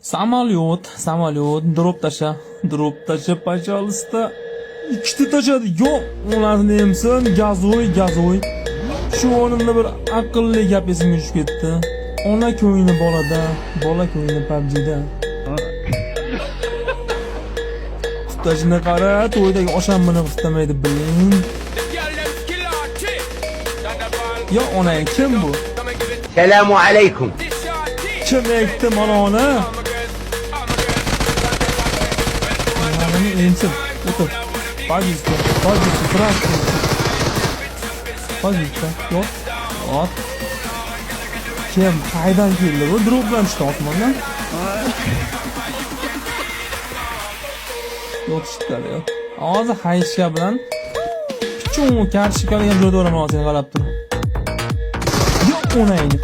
Samolyot, samolyot, drop tasha, drop tasha, пожалуйста. Ikkita tashadi. Yo'q, ularni emsin, газуй, газуй. Shu o'rinda bir aqlli gap esimga tushib ketdi. Ona ko'ngli bolada, bola ko'ngli PUBG'da. Tutashini qara, to'ydagi osham buni tutamaydi, biling. Yo, onang kim bu? Selamu aleykum. Kim ekdi mana uni? Onani emsin. O'tir. Пожалуйста, пожалуйста, здравствуйте. Пожалуйста, yo'q. Ot. Kim qaydan keldi bu? Drop bilan tushdi osmondan. Yotishdi yo'q. Hozir hayishka bilan pichun kartoshkani ham jo'da o'raman hozir, qarab tur. Yo'q, onangni.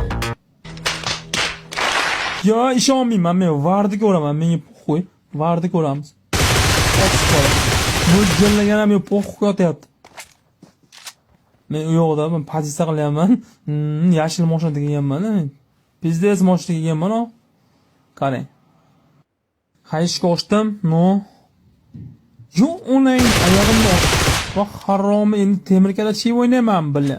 Yo, ishonmayman, men vardi ko'raman, menga po'xo'y. Vardi ko'ramiz. Bu jillagan ham yo'q, po'xo'y yotyapti. Men u yoqda men pozitsiya qilyapman. Yashil mashina deganman. Pizdez mashina deganman o. Qarang. Hayishga ochdim, no. Yo'q, onang oyog'imni. Voh, haromi, endi temir kalachib o'ynayman, billa.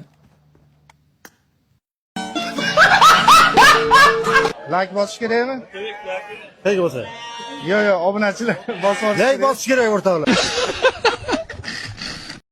Like bosish kerakmi? Like bo'lsa. Yo'q, yo'q, obunachilar bosib olish Like kerak. bosish kerak, o'rtoqlar.